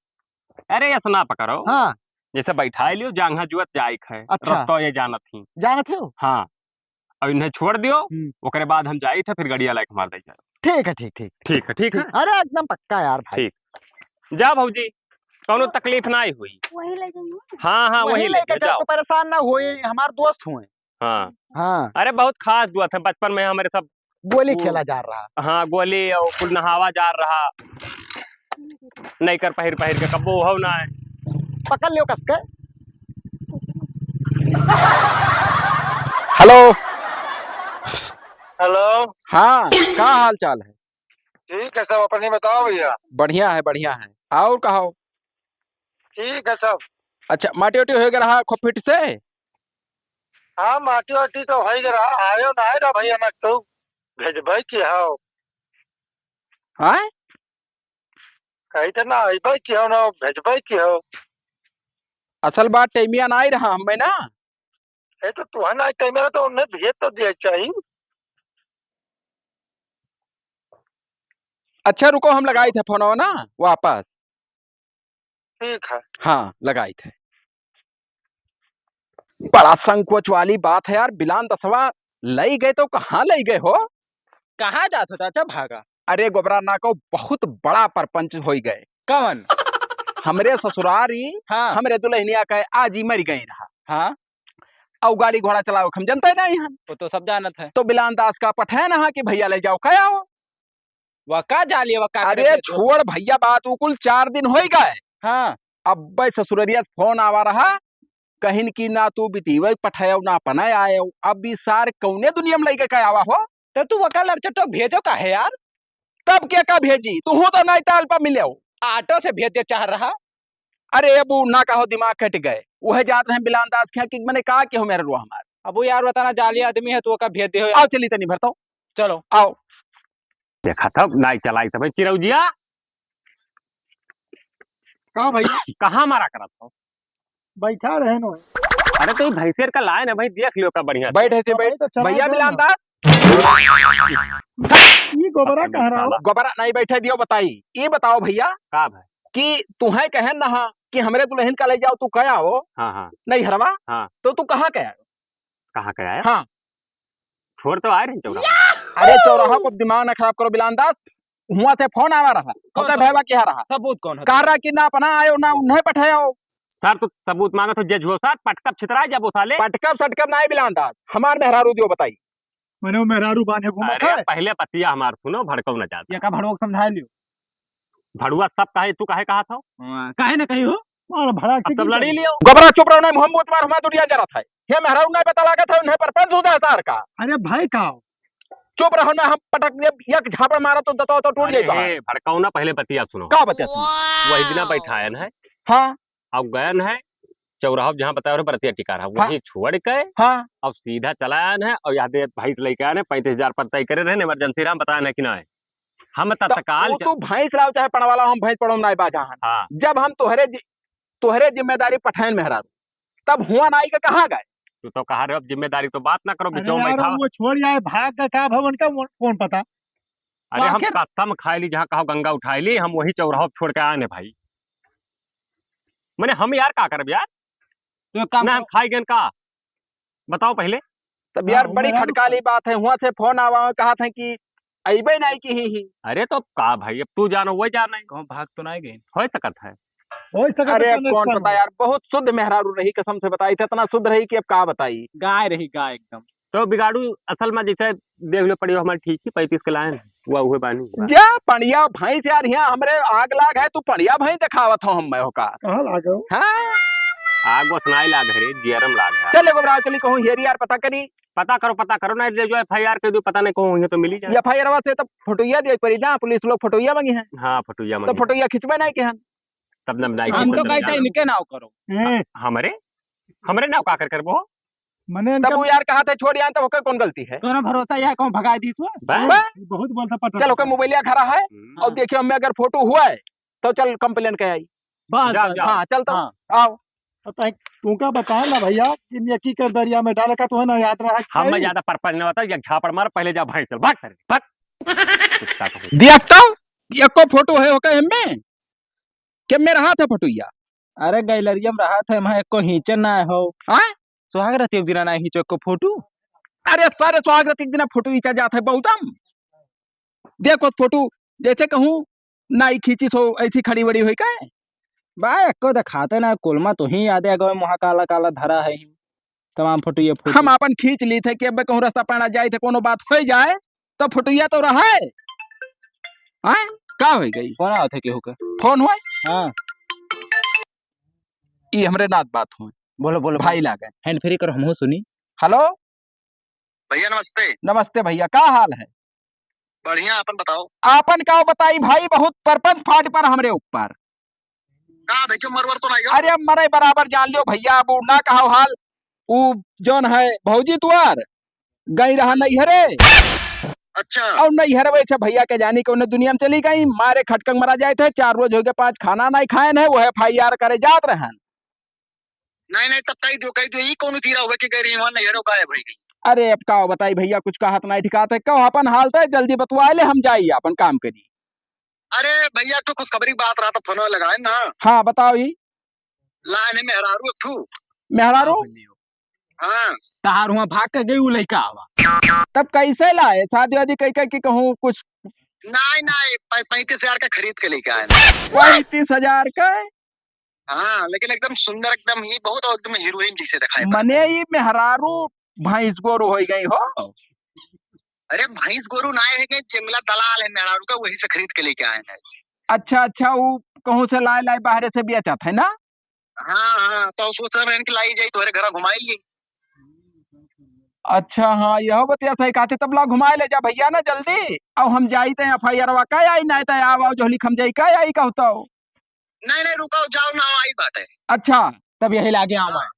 अरे ऐसा ना पकड़ो। हाँ। जैसे बैठाई लियो, जांघा जुअत जाइक है, अच्छा। रस्तो ये जानत ही। जानत हो? हाँ। अब इन्हें छोड़ दियो, हम्म। ओकरे बाद हम जाई थे, फिर गड़िया लाइक मार दे जाओ। ठीक है, ठीक, ठीक। ठीक है, ठीक है। ठीक। अरे एकदम पक्का यार भाई। ठीक। जा भौजी, कौनो तकलीफ ना ही हुई। वही ले जाइए। हाँ, हाँ, वही वही ले लेके जाओ, चल, जाओ। तू परेशान ना होई, हमार दोस्त हुए। हाँ। हाँ। अरे बहुत खास दोस्त है, बचपन में हमारे सब गोली वो खेला जा रहा। हाँ, गोली और कुल नहावा जा रहा। नहीं कर पहिर पहिर के कब्बो हो ना है। पकड़ लियो कस के। हेलो। हेलो। हाँ, का हाल चाल है? ठीक है सब, अपनी बताओ भैया। बढ़िया है, बढ़िया है। और कहो? ठीक है सब। अच्छा, माटी ओटी हो गया रहा खूब फिट से? हाँ, माटी वाटी तो हो ही रहा, आयो ना आए रहा भैया, ना तू भेजबै की हो। हाँ? कही तो ना अइबै की हो, ना भेजबै की हो। असल बात टेमिया ना आई रहा हमें ना। ए तो तुहन आई टेमिया तो उन्हें भेज तो दिया चाहिए। अच्छा रुको, हम लगाई थे फोनवा ना वापस। ठीक है। हाँ, लगाई थे। बड़ा संकोच वाली बात है यार, बिलान दसवा लई गए तो कहाँ लई गए हो? कहाँ जात हो चाचा, भागा? अरे गोबरा ना को बहुत बड़ा परपंच होई गए। कवन? हमरे ससुरारी, हाँ। हमरे दुल्हनिया के आजी मर गई रहा। हाँ। और गाड़ी घोड़ा चलाओ हम जनते नहीं हम। वो तो सब जानत है। तो बिलान दास का पठैन हा कि भैया ले जाओ, कह आओ। वा का जाली, वा का करे अरे बेचो? छोड़ भैया बात, उ कुल चार दिन होई गए। हाँ। अब्बे ससुररिया से फोन आवा रहा, कहिन कि ना तू बिटिया पठायो ना अपने आयो। अब ई सार कौने दुनिया में लइके का आवा हो? तो तू वका लड़चटो भेजो काहे यार? तब के का भेजी? तू हूँ तो नैताल पर मिले हो। ऑटो से भेज दे चाह रहा। अरे अब उ ना कहो, दिमाग कट गए। उहे जात रहे बिलान दास के यहाँ कि मने का केहू मेहररुआ हमार। अब वो यार बताना जाली आदमी है, तू ओका भेज दे हो यार। आओ चली तनी भरतो। चलो। आओ। देखा तब नाई चलाई तब चिरौजिया। का भैया? कहाँ मारा करत हो? बैठा रहे नो। अरे तो ई भैंसेर का लाए ना भाई, देख लियो का बढ़िया से। बैठ ऐसे हाँ, बैठ। वही तो चला भैया दो मिलान ना। दास। ई गोबरा कहाँ रहो? गोबरा नहीं बैठे दियो बताई। ये बताओ भैया का भाई? कि तुहे कहे ना हा कि हमरे दुल्हन का ले जाओ, तू कया हो? हाँ, हाँ। नहीं हरवा? हाँ। तो तू कहाँ कया हो? कहाँ कया है? हाँ। छोड़ तो आए रहे चौराहा। अरे चौराहा को दिमाग ना खराब करो बिलान दास। हुआ से फोन आवा रहा। कौन होता सा-, भैया के यहाँ रहा। सबूत कौन है? कह रहा कि ना अपना आयो ना उन्हें पठायो। सर, तो सबूत मांगत हो, जे झूठ सर, पटकब छितरा जाबो साले। पटकब सटकब नाई बिलान दास, हमार मेहरारू दियो बताई। मने वो मेहरारू बांधे घूमत अरे, है। पहले पतिया हमार सुनो, भड़कऊ न जाता। ये का भड़वा के समझा लियो। भड़ुआ सब कहे, तू काहे कहा था? हाँ, काहे ना कही हो? मार भड़ाक अब से सब की लड़ी करी? लियो। गोबरा चुप रहो, नहीं मोहम्मद मार हमार दुनिया जरा था। ये मेहरारू नहीं पता लागत है, उन्हें परपंच होता है सार का। अरे भाई का हो? चुप रहो ना, हम पटक दे, एक झापड़ मारा तो दतो तो टूट अरे जाएगा। हे, भड़काऊ ना, पहले बतिया सुनो। का बतिया सुनो? वही दिना बैठायन है। हाँ। अब गयन है, चौराहा जहाँ बताया रहे बरतिया टिका रहा, हाँ। वही छोड़ के हाँ। अब सीधा चला आयन है और यहाँ दे भैंस लेके आयन है, पैंतीस हजार पर तय करे रहे, इमरजेंसी रहा, हम बतायन है कि ना है। हम तो तत्काल वो च- तू भैंस लाओ चाहे पड़वा लाओ, हम भैंस पड़वा में नहीं बाजा हन। हाँ। जब हम तोहरे जि-, तोहरे जिम्मेदारी पठायन मेहरारू, तब हुआ ना आई के कहाँ गए? तू तो कहा रहे, अब जिम्मेदारी तो बात ना करो, अरे बिचौं में यार, बैठा। वो छोड़ जाए, भाग गए का भवन का, वो कौन पता? अरे हम आखिर कसम खाए ली, जहाँ कहो गंगा उठाए ली, हम वही चौराहा छोड़ के आए ने भाई। मने हम यार का करब यार? तो एक काम ना हम करो। खाई गन का? बताओ पहले। तब यार हाँ, बड़ी उमरान खटकाली बात है, हुआ से फोन आवा, कहा था कि अइबे नहीं की ही, ही। अरे तो का भाई, अब तू जानो, वही जाने। कहूँ भाग तो नहीं गई? हो सकत है। हो सकत है अरे तो नहीं कौन पता यार, बहुत शुद्ध मेहरारू रही, कसम से बताई थे, इतना शुद्ध रही कि अब का बताई। गाय रही, गाय एकदम। तो बिगाड़ू असल में जैसे देख लो पड़ियो हमारे ठीक ही पैंतीस के लायन, हुआ हुए बानी। जा पड़िया भैंस यार, यहाँ हमरे आग लाग है, तू पड़िया भैंस देखावत हो हम मैं होका। कहाँ लाग हो? हाँ? आग बस नाई लाग है रे, जियरम लाग है। चल एगो बराबर चली कहूँ हेरी यार पता करी। पता करो, पता करो, नहीं ले जो एफ आई आर के दो, पता नहीं कहूँ हुई है तो मिली जाए। एफ आई आर से तो फोटोइया दे पड़ी ना, पुलिस लोग फोटोइया मांगी है। हाँ, फोटोइया तो मांगी। फोटोइया खिंचबे नहीं के हैं। तब न बनाई हम तो फोटोइया। कहते हैं इनके नाव करो। हम्म। हमरे? हमरे नाव का कर करबो? मने तब इनका वो यार कहा था छोड़ यार, तब ओकर कौन गलती है? तोरा भरोसा यह कौन भगा दी तू? बस। बस। बहुत बोलता पटक चल ओकर मोबाइलिया खड़ा है हम्म। और देखियो हमें अगर फोटो हुआ है तो चल कंप्लेन के आई। बस, जाओ, बस। जाओ। हाँ, चल तो हाँ। आओ। तो तै तुमका बताए ना भैया कि नेकी कर दरिया में डाले का तो है ना याद रहा है। हम मैं ज्यादा परपंच ना बता, एक झापड़ मार, पहले जा भैंस चल, भाग सारे, भाग। कुत्ता को। देख तो, एको फोटो है ओकर एमे? के में रहा था फोटोइया? अरे गैलरिया में रहा था, वहाँ एको हींचे ना हो। हाँ? सुहाग रात एक दिना ना हींचो एको फोटो। अरे सारे सुहाग रात एक दिना फोटो खींचा जात है बहुतम। देखो फोटो, जैसे कहूँ नाई खींची सो ऐसी खड़ी बड़ी हुई का? बा, एको देखाते ना, कुलमा तो ही याद आ गए, मुहा काला काला धरा है ही। तमाम फोटो ये फोटो। हम आपन खींच ली थे कि अब कहूँ रास्ता पाना जाए थे, कोनो बात हो जाए, तो फोटोइया तो रहा है। हाँ? का हो गई? फोन आवत है केहू के? फोन हुआ? हाँ। ई हमरे नात बात हुए। बोलो, बोलो, भाई बोलो। लागे। Hand free करो, हमहू सुनी। हेलो। भैया नमस्ते। नमस्ते भैया, का हाल है? बढ़िया, आपन बताओ। आपन का बताई भाई, बहुत परपंच फाट पर हमरे ऊपर। का देखियो, मरवर तो नहीं हो? अरे अब मरे बराबर जान लियो भैया, अब उ ना कहो हाल। उ जौन है भौजी तुआर गई रहा नैहरे। अच्छा। और नैहरवे से भैया के जानी कौन दुनिया में चली गई, मारे खटकन मरा जाए थे, चार रोज हो गए, पाँच खाना नहीं खाए हैं, वो एफ आई आर करे जात रहन। नहीं, नहीं, तब कही दो, कही दो, ई कौन तीरा हुआ कि गई रही वहाँ नैहरो गायब हो गई? अरे अब का बताई भैया, कुछ कहत नहीं ठिकात है, कहो अपन हाल तो जल्दी बतवा ले, हम जाई अपन काम करी। अरे भैया, तो खुशखबरी की बात रहा था, फोन लगाए ना। हाँ, बताओ ही। लाइन है मेहरारू एक ठू। मेहरारू? हाँ, बोलियो। हाँ। तहार हुआ भाग के गई उ लइका आवा। तब कैसे लाए? शादी वादी कह के कि कहूँ कुछ? नहीं, नहीं, पै-, पैंतीस हजार का खरीद के लेके आए। पैंतीस हजार का? हाँ, लेकिन एकदम सुंदर, एकदम ही बहुत, एकदम हीरोइन जैसे दिखाई पड़ता मने है। ई मेहरारू भैंस गोरू हो गई हो। अरे भैंस गोरू ना है, कि जिमला दलाल है मेहरारू का, वही से खरीद के लेके आए हैं। अच्छा, अच्छा, वो कहूँ से लाए, लाए बाहरे से बेचत है ना? हाँ, हाँ, तो सोच रहे हैं कि लाई जाई, तोहरे घरा घुमाई ली। अच्छा, हाँ, यह बतिया सही कहते, तब ला घुमाए ले जा भैया ना जल्दी। अब हम जाई ते एफ आई आर वा का आई, नहीं ते आव, आव, जो लिख हम जाई का आई कहतो। नहीं, नहीं, रुको, जाओ ना, आई बात है। अच्छा। तब यही लागे आवा।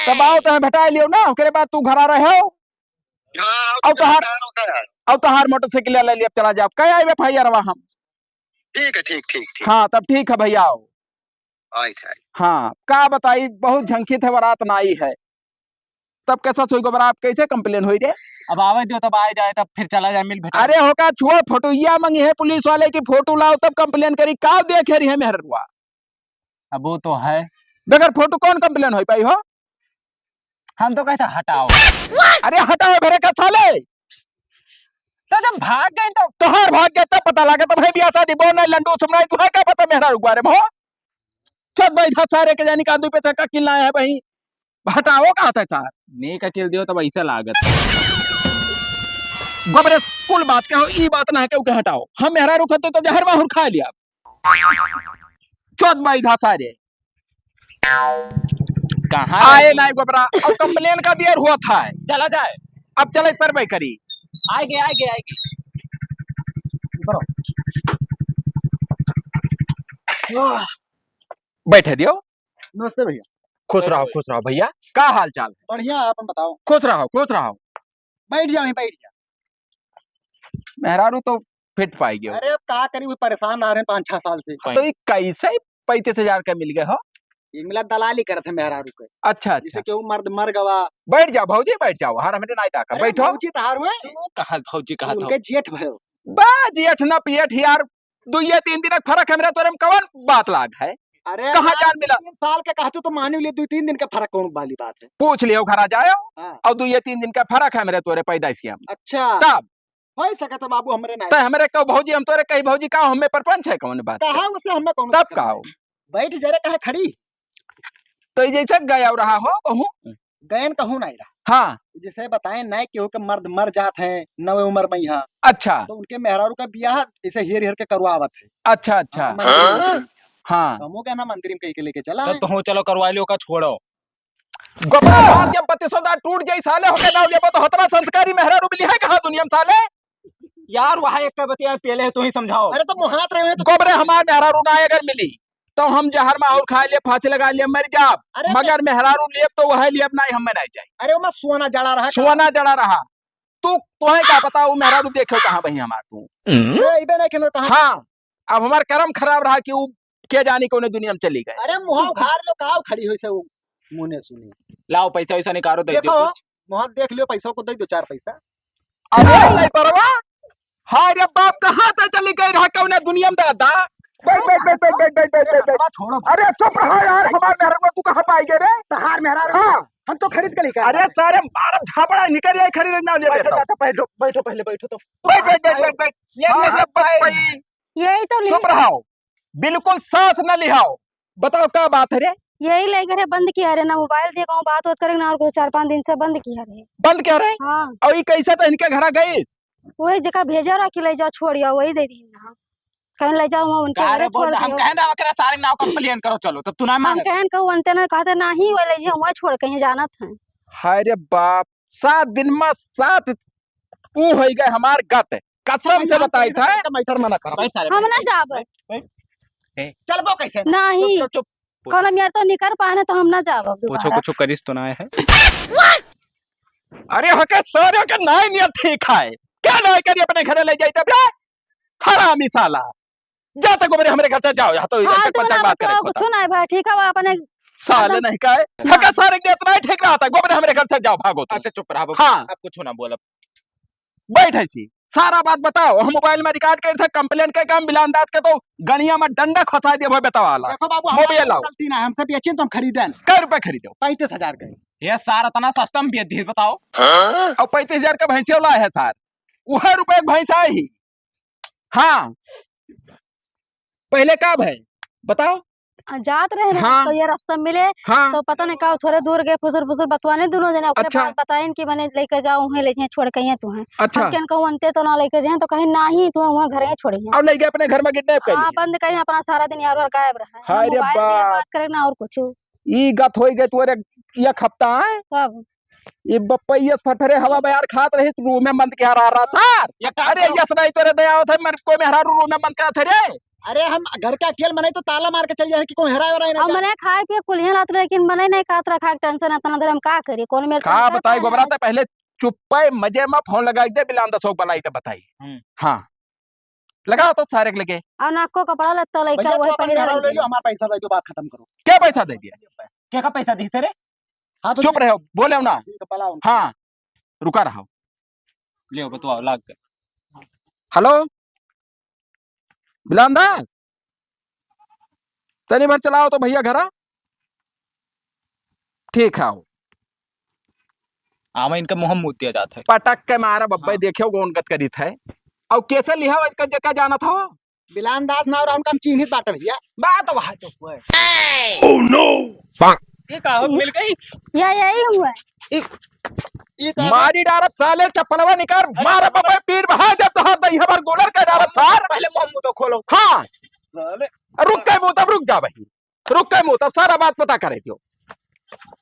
तब आओ, तब भेटा लियो ना, ओकरे बाद तू घरा रहे हो। हाँ, और तो तोहार, होता है। और तोहार मोटरसाइकिल ले लिया, चला जाओ, कह आइबे भाई यारवा हम। ठीक है, ठीक, ठीक, ठीक। हाँ, तब ठीक है भैया, आओ। आई थे। हाँ, का बताई, बहुत झंखी थे, बारात ना आई है। तब कैसा सोई गोबरा, आप कैसे कंप्लेन होई रे? अब आवे दियो, तब आए जाए, तब फिर चला जाए, मिल भेटा। अरे होका छुआ, फोटोइया मंगी है पुलिस वाले की, फोटो लाओ तब कंप्लेन करी, का देखे रही है मेहरुआ? अब वो तो है। बगैर फोटो कौन कंप्लेन होई पाई हो? हम तो कहते हटाओ। अरे हटाओ भरे का साले। तो जब भाग गए तो तोहार भाग गए तब पता लगे, तब है बिया शादी बोल नहीं लंडू सुमनाई, तुहार का पता मेहरारू के बारे में हो? चल बैठा सारे के जानी का दू पैसा का किल लाए है भाई। हटाओ कहा था सार। नहीं का किल दियो तब ऐसा लागत। गोबरे कुल बात कहो, ई बात ना है के हटाओ। हम मेहरारू खते तो जहर माहुर खा लिया। चोद बैठा सारे। कहाँ आए रह गई? नाई गोबरा, अब कंप्लेन का देर हुआ था। चला जाए। अब चले पर भाई करी। आएगे, आएगे, आएगे। बैठे दियो। नमस्ते भैया। खुश रहो, खुश रहो भैया। का हाल चाल? बढ़िया, आप बताओ। खुश रहो, खुश रहो। बैठ जाओ, यहीं बैठ जाओ। मेहरारू तो फिट पाई गयो। अरे, अब का करी, वो परेशान आ रहे हैं पाँच छह साल से। तो ये कैसे पैंतीस हजार का मिल गए हो? ये मिला दलाली करत है मेहरारू के। अच्छा, अच्छा। जैसे केहू मर्द मर गवा। बैठ जाओ भौजी, बैठ जाओ, हर हमने नाई डाका, अरे, बैठो। भौजी तहार हुए? तू कहा भौजी कहा था? उनके जेठ भयो। बा जेठ ना पियठ यार, दुइये तीन दिन का फर्क हमरे तोरे में कौन बात लाग है? अरे कहाँ यार, जान मिला? तीन साल के कहते तो मानी ले, दुइ तीन दिन का फर्क कौन वाली बात है? पूछ लियो, घर आ जाओ। हाँ। और दुइये तीन दिन का फर्क है हमरे तोरे पैदाइशिया में। अच्छा। तब? हो ही सके तो बाबू हमरे ना। तो हमरे कहो भौजी, हम तोरे कही भौजी का, हमें परपंच है कौन बात? कहा उसे हमें कौन तब दिक्कत का है? हो? बैठ जरे कहे खड़ी। तो ये जैसे गया रहा हो कहूँ? गयन कहूँ नहीं रहा। हाँ। जैसे बताए, नए केहू के मर्द मर जात हैं नवे उम्र में यहाँ। अच्छा। तो उनके मेहरारू का बियाह ऐसे हेर हेर के करवावत है। अच्छा, अच्छा। हाँ, मंदिर, मंदिर में। हाँ। तो हमो के ना मंदिर में कहीं के लेके चला तो है। तुहू चलो करवा लियो का, छोड़ो। गोपाल भाग के पति सौदा टूट जाई साले, होके ना हो जाबो तो हतरा संस्कारी मेहरारू मिली है कहाँ दुनिया में साले? यार, वहाँ एक का बतिया पहले है, तू ही समझाओ। अरे तो मुहात रहे हो तो गोबरे हमार मेहरारू ना अगर मिली, तो हम जहर माहुर खा ले, फांसी लगा ले, मर जाब। अरे मगर मेहरारू लेब तो वह लेब, नहीं हम नहीं जाई। अरे ओमा सोना जड़ा रहा का? सोना जड़ा रहा। तू, तोहे का पता, वो मेहरारू देखे कहाँ बही हमार तू? अरे, इबे नहीं खेलो कहाँ? हाँ, अब हमार करम खराब रहा कि वो के जानी कौने दुनिया में चली गए। अरे मुँह उघार लो, का खड़ी होई से वो मुँह ने सुनी। लाओ पैसा वैसा निकालो, दे दो देखो, कुछ। मुँह देख लियो, पैसा को दे दो, चार पैसा। अरे नहीं परवा, हाय रे बाप, कहाँ से चली गई रहा कौने दुनिया में दादा? बैठ, बैठ, बैठ। अरे छोड़ो। अरे चुप रहा यार, हमार मेहरारू तू कहाँ पाई गए रे? तहार मेहरारू? हाँ। हम तो खरीद के लेकर अरे आए। सारे मार झापड़ा निकल जाए, खरीद ना ले बैठो, बैठो। चाचा, बैठो, बैठो, पहले बैठो तो। बैठ, बैठ, बैठ, बैठ, बैठ। ये हाँ, ले, हाँ, बैठ, बैठ। यही तो ले। चुप रहो, बिल्कुल सांस न लिहाओ। बताओ का बात है रे? यही लेकर है, बंद किया रे, ना मोबाइल देखा हूँ, बात होत करें ना, और कुछ चार पाँच दिन से बंद किया रे। बंद किया रे? हाँ। और ये कैसे तो इनके घरा गई? वही जगह भेजा रहा कि ले जाओ, छोड़ आओ, वही दे दी ना। कहीं ले जाओ, वहाँ उनके का घरे रे बोल, छोड़ हम दियो। कहे ना, ओकरा सारे नाव कंप्लेन करो, चलो, तब तू ना हम माने। कहन कहू, अंते ना कहते, "नाही, वो ले जाओ, वहाँ छोड़, कहीं जानत हैं।" हाय रे बाप, सात दिन में सात ऊ होई गए हमार गत। कसम से बताई था। मैटर मना करो। बैठ सारे, हम बैठ, ना जाब। बैठ, बैठ। ए। चलबो कैसे ना? नहीं। चुप, चुप, चुप। कल हम यार तो निकर पाने तो हम ना जाब अब पूछो, दोबारा। कुछ करिस तो ना है। अरे हके सारे के नाई नियत ठीक है। क्या नाई करी अपने घरे ले जाई तब रे? हरामी साला। जा तक मेरे हमरे घर से जाओ, यहाँ तो हाँ, इधर तक तू ना बात करे बताओ, कुछ ना है भाई, ठीक है, वो अपने साले एकदम नहीं का है। हाँ। हके सारे के इतना ही ठीक रहा था, गोबरे हमरे घर से जाओ, भागो तुम। अच्छा, चुप रहा, अब हाँ। अब कुछ ना बोल। बैठ है सी, सारा बात बताओ, हम मोबाइल में रिकॉर्ड करे थे, कंप्लेन के काम बिलान दास के तो गनिया में डंडा खसा दे भाई बतावा ला। देखो बाबू, मोबाइल हमारी लाओ। गलती ना है, हमसे बेचिन तो हम खरीदन। कै रुपए खरीदो? पैंतीस हजार के। ये सारा इतना सस्ता में बेच दी, बताओ। हाँ? और पैंतीस हजार का भैंसिया लाए है सार, वह रुपए के भैंसा ही। हाँ, पहले का भय बताओ। आ, जात रहे ना, हाँ। तो ये रास्ता मिले, हाँ। तो पता नहीं का, थोड़े दूर गए, फुसुर फुसुर बतवाने दोनों जने, ओकरे अच्छा। बाद बताइन कि मने लेके जाओ, उहें ले जाए, छोड़ के यहाँ तू है। अच्छा। हम कहन कहूँ, "अंते तो ना लेके जाए," तो कहीं, "नाही, तू वहाँ घर ही छोड़े हैं।" अब लेके अपने घर में किडनैप कर हाँ, लिए। बंद कहीं, अपना सारा दिन यार, यार गायब रहा है। ना हाय रे मोबाइल में बाप। बात करे, ना और कुछ। ई गत होई गए तोरे एक हफ्ता है। कब? ये बप्पा, ये फरफरे हवा बयार खात रही, रूम में बंद किया रहा, रहा, सर। ये काम अरे, करो। यस नहीं तोरे दया होत है, मर कोई मेहरारू रूम में बंद करत है रे। अरे, हम घर का अकेल मनाई तो ताला मार के चल जाए कि कोई हेराए वेराए ना जाए। हमरे खाए पिए कुलियन रहत, लेकिन मने नहीं खात रहा, खाए टेंशन है, इतना देर हम का करी, कौन मेरे का बताई गोबरा, तो पहले चुप्पे मजे में फोन लगाई दे, बिलान दसो बलाई तो बताई। हम्म। हाँ। लगाओ तो सारे के लगे। और नाको कपड़ा लत्ता लइका भैया, वही तू अपन पहले मेहरारू ले लो, हमार पैसा दे दो, बात खत्म करो। क्या पैसा दे दिया? के का पैसा दी सर? हाँ, तो चुप रहो, बोले ना। ठीक है, पलाओ। हाँ, रुका रहो। ले, बतवाओ, लाग के। हेलो, बिलान दा, तनी भर चलाओ तो भैया घरा। ठीक है, आओ। आवा इनका मुँह में मुत दिया जात है। पटक के मारा बब्बे, हाँ। देखियो कौन गत करीत है। और कैसे लिहा हो इसका जगह जानत हो? बिलान दास नाव राम काम चिन्हित बाटे भैया। बात वहाँ तो हुआ है। Oh no! ये का हो, मिल गई? या यही हुआ है। ये, ये का हो? मारी डारब साले, चप्पलवा निकाल, अरे मारा बाप रे। बब्बे, पीठ बहा जब तो हाथ दही हमार गोलर का डारब सार। पहले मुँह मुँह तो खोलो। हाँ। साले। रुक गए मुँह, तब रुक जा भाई। रुक के मुँह, तब सारा बात पता करे दियो।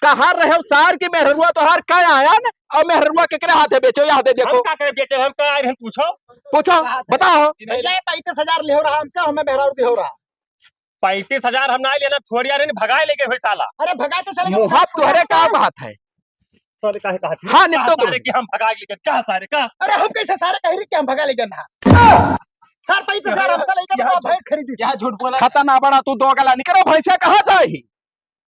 कहाँ रहे हो सार की मेहरुआ तोहार का आया न? और मेहरुआ केकरे हाथे बेचो, यहाँ दे देखो। हम का करे बेचे, हम का आए रहन पूछो। पूछो, बताओ। भैया, ये पैंतीस हजार लिहो रहा हमसे, हमें मेहरारू दिहो रहा। पैंतीस हजार हम ना लेना, छोड़िया रे, भगाए लेके हुई साला। अरे भगाए तो साले मुँह तोहरे का बात है? सारे काहे कहा थी? हाँ, निपटो कहा तुम। सारे कि हम भगा लेके, कहा सारे का? अरे हम कैसे सारे कह रहे कि हम भगा लेके ना? सर, पैंतीस हजार हमसे लेके तो भैंस खरीदी। क्या झूठ बोला? खतना बड़ा तू दो गला निकरो, भैंसा कहाँ जाए ही?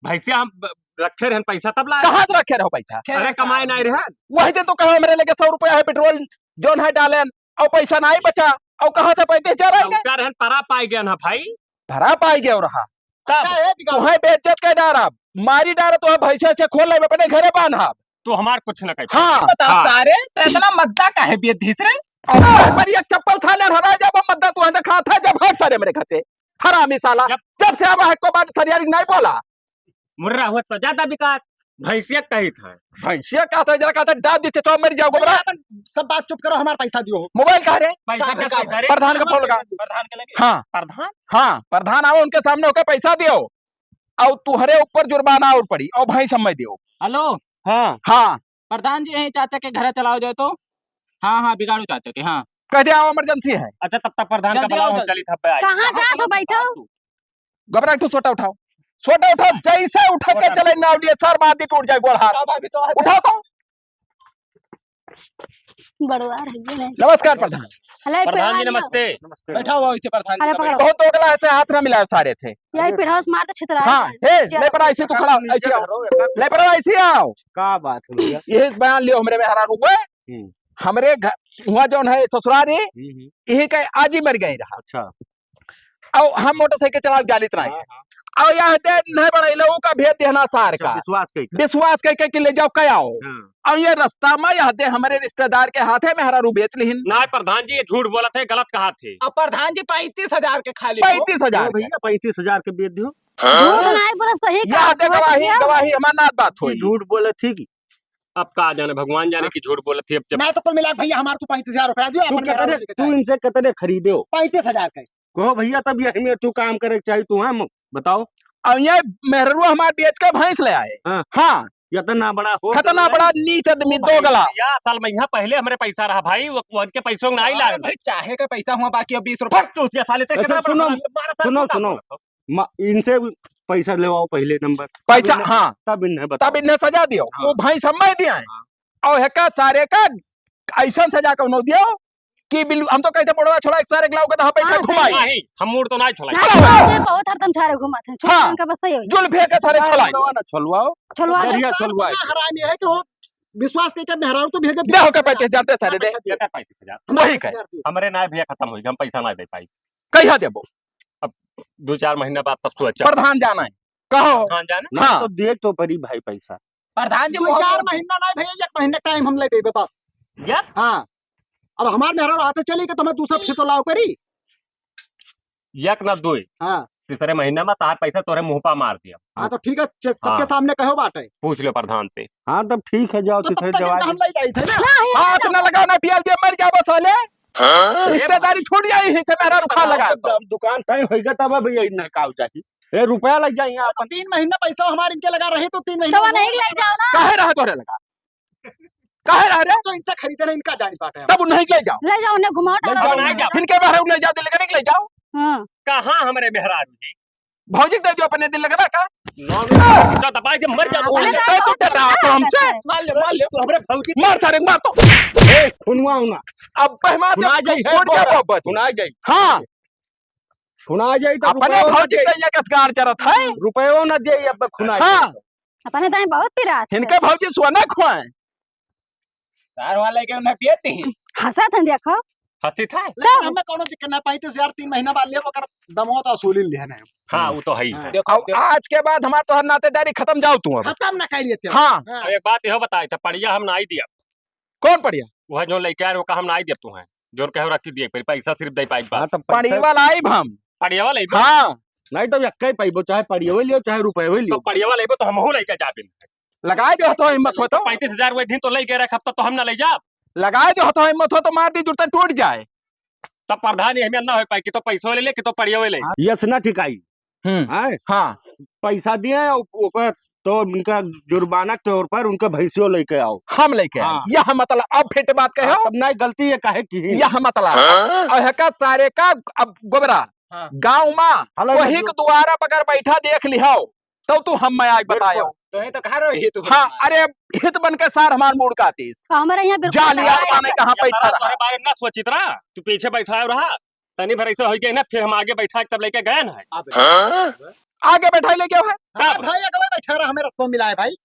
भैंसा हम ब-, रखे रहन पैसा तब लाए। कहाँ से रखे रहो पैसा? अरे कमाए नहीं रहन। वही दिन तो कहा हमरे लगे सौ रुपया है पेट्रोल, जोन है डालन, और पैसा नहीं बचा, और कहाँ से पैंतीस हजार आएंगे? लौटा रहन परा पाई गया ना भाई। भरा पाई गया रहा। तब? अच्छा है, बिगाड़। तुहे बेइज्जत कर डारब, मारी डारब, तुहे भैंसे से खोल लेब, अपने घरे बांधब। तू हमार कुछ न कह। हाँ। बता हाँ। सारे, तो इतना मद्दा काहे बेच दिस रे? और पर एक चप्पल साले हरा जाब, मद्दा तू अंदर खाता जब हट सारे मेरे घर से। हरामी साला, जब जब से अब है को बात सरियारी नहीं बोला। मुर्रा हुआ तो ज्यादा बिकात, भैंसिया कही था। भैंसिया का था, जरा कहता डाल दी चचवा मर जाओ गोबरा। अपन सब बात चुप करो, हमार पैसा दियो। मोबाइल कहाँ रे? पैसा का पैसा रे? प्रधान का फोन लगा। प्रधान के लगे? हाँ। प्रधान? हाँ, प्रधान आओ, उनके सामने होकर पैसा दियो। और तुहरे ऊपर जुर्माना और पड़ी, और भैंस हमें दियो। हेलो। हाँ। हाँ। प्रधान जी, यहीं चाचा के घर चलाओ जाए तो। हाँ, हाँ, बिगाड़ो चाचा के, हाँ। कह दे आओ, emergency है। अच्छा, तब तक प्रधान का जल्दी बुलाओ, आओ, हम जल्दी। चली था पे आई। कहाँ जात हो, बैठो। गोबरा, एक ठो सोटा उठाओ, सोटा उठाओ, जैसे उठा के सोटा। चले नाव लिए, सर मार दी, टूट जाए गोड़ हाथ। बाबा, अभी तो आ उठाओ तो। बड़वार है ये नहीं। नमस्कार प्रधान। अरे प्रधान जी, पिढ़ा लिया। नमस्ते। बैठा हुआ इसे प्रधान जी अरे का पकड़ो। बहुत दोगला है, हाथ ना मिलाओ सारे से। यही पिढ़ा से मार के छितरा हाँ, है। हे, जा। ले पड़ा ऐसे तू खड़ा, ऐसे आओ। ले पड़ा ऐसे आओ। का बात है भैया? यही बयान लियो हमरे में हरा रुको। हम्म। हमरे घर, हुआ जौन है ससुरारी, हम्म, हम्म। यही के आज ही मर गए रहा। अच्छा। और हम मोटरसाइकिल चलाओ जानित नहीं। हाँ, हाँ। और यहाँ दे नहीं बढ़े, लोगों का भेज देना सार अच्छा, का। विश्वास कइके। विश्वास कइके कि ले जाओ, कह आओ। हाँ। और ये रास्ता में यहाँ दे हमारे रिश्तेदार के हाथे में हरा रू बेच लिहिन। ना प्रधान जी, ये झूठ बोलत है, गलत कहा थे। अब प्रधान जी पैंतीस हजार के खाली हो। पैंतीस हजार ओ के। भैया, पैंतीस हजार के बेच दियो। झूठ नहीं बोला, सही यहाँ कहा, दे झूठ गवाही, किया। गवाही हमार नात बात ये होई। झूठ बोलत थी कि अब का जाने, भगवान जाने कि झूठ बोलत थी। अब जब ना तो कुल मिला के भैया हमार तू पैंतीस हजार रुपया दियो, तू अपन मेहरारू कितने, लेके तू जाए। इनसे कितने खरीदे हो? पैंतीस हजार के। कहो भैया, तब यही में तू काम करे के चाही, तू हम बताओ। अब ये मेहररुआ हमार बेच के भैंस ले आए। हाँ। हाँ। इतना बड़ा हो खतना गया। बड़ा नीच आदमी, ओ भाई, दोगला। या साल में यहाँ पहले हमरे पैसा रहा भाई, वो, वो उनके पैसों में नहीं अरे लाए। भाई, चाहे का पैसा हुआ, बाकी अब बीस रुपया। फट चूतिया साले, ते अच्छा, कितना बड़ा सुनो, मारा था, सुनो, तू का सुनो। बोलत हो? मा-, इनसे भी पैसा लेवाओ पहले नंबर। पैसा, तब इन्हें, हाँ। तब इन्हें बताओ। तब इन्हें सजा दियो। हाँ। वो भैंस हमें दिया है। हाँ। और हेका सारे का ऐसा सजा कौनो दियो कि बिल्लु-, हम तो कहते बुढ़वा छोड़ा एक सारे लाओ के तो हाँ, बैठा हाँ, घुमाई। सही। नहीं, हम मूड तो नहीं छोड़ा। नहीं, छोड़ा। ये बहुत हरदम सारे घुमात हैं। छोड़ हाँ। इनका बस सही हो। जुल्फे के सारे हाँ, छोड़ाई। बुढ़वा ना छोलवाओ। छोलवा दो। बढ़िया छोलवाई। इतना हरामी है कि वो विश्वास करके मेहरारू तो भेजे। दे हो के पैंतीस जानते सारे दे। पैसा दियो। पैंतीस हजार। वही कहे। हमरे ना भैया खत्म हो गया, हम पैसा ना दे पाई। कहिया देबो? अब दो चार महीना बाद तब सोचा। प्रधान जाना है, कहो। प्रधान जाना? हाँ। तो देख तो पड़ी भाई पैसा। प्रधान जी, दो वो चार महीना ना भैया, एक महीना टाइम हम ले देबे बस। एक? हाँ। अब हमार मेहरारू हाथे चली के तुम्हें दूसरा फिर तो लाओ करी। एक ना दो। हाँ। तीसरे महीना में तार पैसा तोरे मुंह पा मार दिया। हाँ, तो ठीक है, च-, सबके हाँ। सामने कहो बात है। पूछ लो प्रधान से। हाँ, तब ठीक है, जाओ, तो तब तीसरे तक जवाब इनका हम ले जाई थे ना। नहीं, हाथ ना लगाओ ना, पियल दिया, मर जाबो साले। हाँ? रिश्तेदारी छूट जाई है, से मेहरारू खा लगा तो। अब दुकान तय होइगा तब भैया इन्हें का चाहिए। ए, रुपया लग जाए यहाँ तो अपन। तीन महीना पैसा हमारे इनके लगा रहे तो तीन महीना चवा हो नहीं गया। ले जाओ ना। काहे रहा तोरे लगा? तो इनसे खरीदे ना, इनका जानी बाटे। तब उन्हें ले जाओ। ले जाओ, उन्हें घुमाओ, ले टहलाओ। जाओ। ले जाओ। इनके बाहर ले जाओ, दिल लगे ले जाओ। हाँ। कहाँ हमरे मेहरारू जी? भौजी के दे दियो, अपने दिल लगे ना का? नो, नो, तो दबाई के मर जाओ। उल्टे तो डरा तो हमसे। मार ले, मार ले, तू हमरे भौजी। मार सारे, मार तो। ए, खुनवा उना। अब पहमा खुना जाई है, फोड़ क्या बोला? मोहब्बत? खुना जाई। हाँ। खुना जाई तो अपने रुपयो ना भौजी दे। के ये कथगार जरत है। रुपयो ना दे, अब खुना हाँ। जाई। अपने दाई बहुत पिरात है। इनके भौजी सोना खुआए। तार वाले के उन्हें पियती हैं। हंसत हैं, देखो। हंसी था? लेकिन हमें कौनो दिक्कत ना पाई, तो यार, तीन महीना बाद ले, मगर दमो तो वसूली लिया ना। हाँ, वो तो है ही। हाँ। देखो, अब देखो। आज के बाद हमार तोहर नातेदारी खत्म, जाओ तू अब। खत्म ना कर लेते हो। हाँ। हाँ। अब एक बात यहो बताई था, पड़िया हम ना आई दिया। कौन पड़िया? वह जो लेके आए, वो का हम ना आई दिया तू है। जोर कहो रख दिए, पहले पैसा सिर्फ दे पाई बात। हाँ, तो पैसा पड़िया वाला आई हम। पड़िया वाला आई बा? हाँ। नहीं तो यक्के पाइबो, चाहे पड़िया लियो, चाहे रुपये तो लियो। पड़िया वाला आई बा, तो हमहू लेके जाबे। लगाए जो तो हिम्मत हो तो। पैंतीस हजार वही दिन तो ले गए रहे, हफ्ता तो हम ना ले जाब। लगाए जो तो हिम्मत हो तो मार दी, जुड़ता टूट जाए। तब प्रधान ये हमें ना हो पाए कि तो पैसो ले ले, कि तो पड़ियो ले। यस ना ठिकाई। हम्म। हैं? हाँ। पैसा दिए, उ-, ऊपर तो उनका जुर्माना के तौर पर उनका भैंसियों लेके आओ। हम लेके आए। हाँ। यह मतलब अब फिट बात कहे हाँ, हो? तब नहीं गलती ये काहे की? यह मतलब हाँ? और है का सारे का अब गोबरा हाँ। गाँव मा हलो, वही हलो। के दुआरा पर अगर बैठा देख लिहाओ, तब तू हम मैं आके बिल्कुल। बतायो। तो ये तो कह रहे हो, ये तो हाँ, बोलना। अरे, हित बन के सार हमार मूड़ कातिस। तो हमारे यहाँ बिल्कुल जा लिया, नहीं पता नहीं है। कहाँ ये बैठा तारा रहा। तुम्हारे बारे में ना सोचित रहा, तू पीछे बैठा रहा, तनी भर ऐसा हो गया ना, फिर हम आगे बैठा के तब लेके गए ना। अब हाँ? आगे बैठा ले गया है? हाँ तब? भाई, अगवा बैठा रहा, हमें रस्ता मिला है भाई।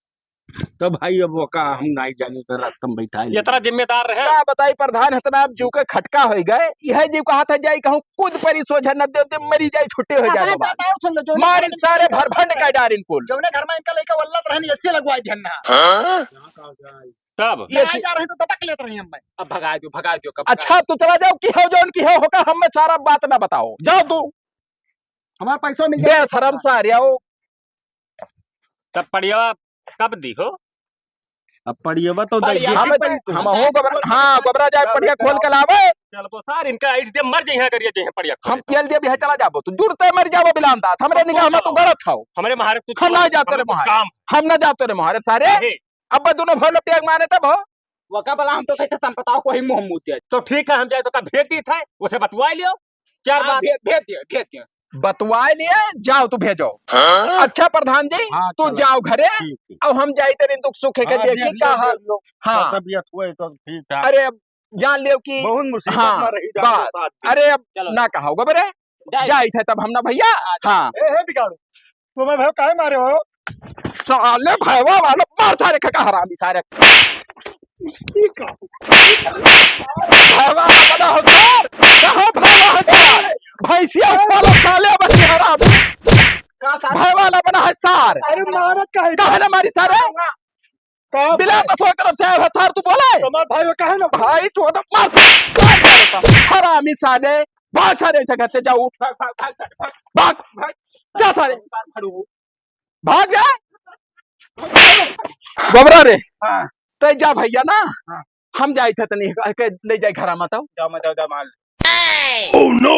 तो भाई, अब वो का हम नहीं जानी, तो रास्ता में बैठा ले। इतना जिम्मेदार रहे। का बताई प्रधान, इतना अब जीव के खटका हो गए, यह जीव कहा था जाई कहूँ कूद परी सोझा न दे, दे मरी जाई, छुट्टी हो जाए अपने बाबा। बताओ, सुन लो, जो मारिन सारे भर भंड का डारिन कुल। जौने घर में इनका लइका वल्लत रहन, एसी लगवाई दिहन ना। हाँ? तब? ये लड़ाई ठीक। जा रही तो दबक लेत रही हम भाई। अब भगा दो, भगा दो, कब अच्छा, भगा तू चला जाओ, की हो जौन की हो, होका, हमें सारा बात ना बताओ, जाओ तू। हमारा पैसा मिल जाए। बेशरम सारे आओ। तब पड़ियवा कब दी हो? अब पड़ियवा तो दे पड़िया दिया। हम, पड़ी तो। हम हो गोबरा, हाँ, गोबरा जाए, पड़िया खोल के लावे। चल वो सार इनका आइट दे, मर जाइए, करिए जाइए पड़िया हम खोल। पेल दिया भी है, चला जाबो, तू जुड़ते मर जाबो बिलान दास, हमरे निगाह में तू गलत हो। हमरे मारे तू हम ना जाते रे मारे। काम। हम ना जाते रे मारे सारे। काहे? अब दोनों भाई लोग त्याग माने तब हो। वका बला हम तो कहते संपताओ को ही मुंह मुद्दे। तो ठीक है, हम जाए तो का भेज दी था, उसे बतवा लियो। चार हाँ, बात। भे-, भेज दिया, भेज दिया। बतवाए लिए, जाओ तू भेजो। हाँ? अच्छा प्रधान जी, हाँ, तू चलो। जाओ घरे, ठीक, ठीक। अब हम जाई तेरे दुख सुख के हाँ, देखी भेज का लियो, हाल। भेज लियो। हाँ। तबियत हुए तो ठीक है। अरे अब जान लियो कि बहुत मुसीबत हाँ, में रही जाते बस। साथ में। अरे अब चलो। ना कहो गोबरे, जाए। जाई थे तब हम ना भैया। हाँ। ए, हे बिगाड़ू, तुम्हें भाई काहे मारे हो? साले भैवा वाला मार सारे का हरामी सारे। भैवा वाला हो सार, कहाँ भैवा है सार? भैंसिया वाला साले बच्चे हरामी। का सार? भैवा वाला बना है सार। अरे मारत काहे? काहे ना मारी सारे? का बिलान भाई? दसवा तरफ से आया है सार, तू बोले? तुम्हार भाई वो काहे ना? भाई चोद मार, मार, मार, मार। हरामी साले, भाग सारे ऐसे घर से जाओ। भाग, भाग, भाग, भाग, भाग। भाग। भाग। जा सारे। भाग, भाग। भाग जा। गोबरा रे। हाँ। तै जा भैया ना। हाँ। हम जाई थे तनी के ले जाए घरा में तो। जाओ, मत जाओ, जाओ, मार। Oh no!